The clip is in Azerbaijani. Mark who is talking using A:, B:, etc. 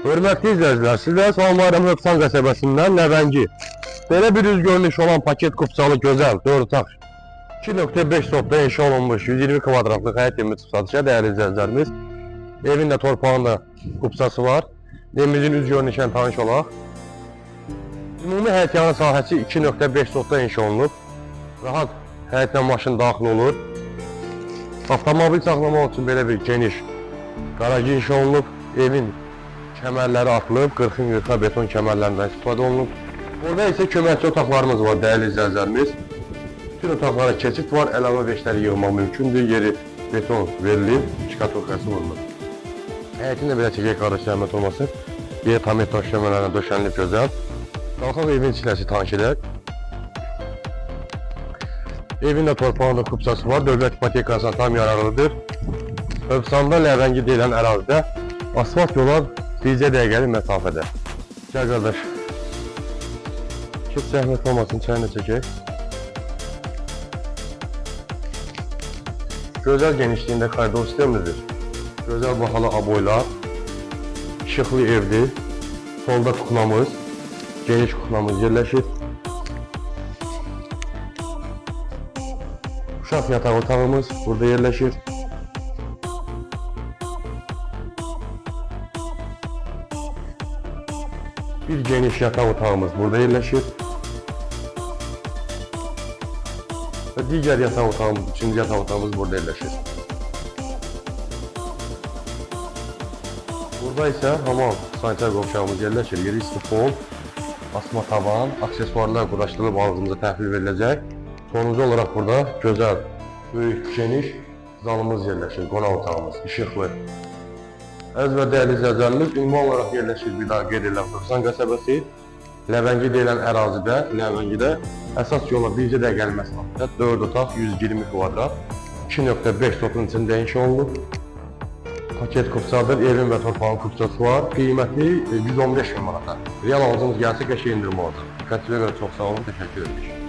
A: Hörmətli izləyicilər, sizləri salamlayıram Hövsan qəsəbəsindən Ləvəngi. Belə bir üz görünüş olan paket kupçalı gözəl 4 otaq 2.5 sotda inşa olunmuş 120 kvadratlıq həyət evimiz çıxıb satışa dəyərli izləyicilərimiz. Evin də torpağın da kupçası var. Evimizin üz görünüşünə tanış olaq. Ümumi həyətyanı sahəsi 2.5 sotda inşa olunub. Rahat həyətlə maşın daxil olur. Avtomobil saxlamaq üçün belə bir geniş qarajı inşa olunub. Evin kəmərləri atılıb, 40-ın 40-a beton kəmərlərindən istifadə olunub. Burada isə köməkçi otaqlarımız var, dəyərli izləyicilərimiz. Bütün otaqlara keçid var, əlavə veşləri yığmaq mümkündür. Yeri beton verilib, şkaturkası vurulub. Həyətin də belə çəkək qardaş, zəhmət olmasın. Yeri tam beton döşəmələrinə döşənilib gözəl. Qalxaq evin içinəsi tanış edək. Evin də torpağında kupçası var, dövlət ipotekasına tam yararlıdır. Hövsanda Ləvəngi deyilən ərazidə asfalt yola bircə dəqiqəlik məsafədə. Gəl qardaş. Heç zəhmət olmasın, çayını çəkək. Gözəl genişliyində koridor sistemlidir. Gözəl bahalı aboylar. İşıqlı evdir. Solda kuklamız, geniş kuklamız yerləşir. Uşaq yataq otağımız burada yerləşir. Bir geniş yataq otağımız burada yerləşir. Və digər yataq otağımız, üçüncü yataq otağımız burada yerləşir. Burada isə hamam sanitar qovşağımız yerləşir. Yeri isti pol, asma tavan, aksesuarlar quraşdırılıb alıcımıza təhvil veriləcək. Sonuncu olaraq burada gözəl, böyük, geniş zalımız yerləşir, qonaq otağımız, işıqlı. Əziz və dəyərli izləyicilərimiz, ünvan olaraq yerləşir bir daha qeyd edirəm Hövsan qəsəbəsi, Ləvəngi deyilən ərazidə, Ləvəngidə əsas yola bircə dəqiqəlik məsafədə 4 otaq, 120 kvadrat, 2.5 sotun içində inşa olunub. Paket kupçadır, evin və torpağın kupçası var. Qiyməti 115 min manata. Real alıcımız gəlsə qəşəng endirim olacaq. Diqqətinizə görə çox sağ olun, təşəkkür edirik.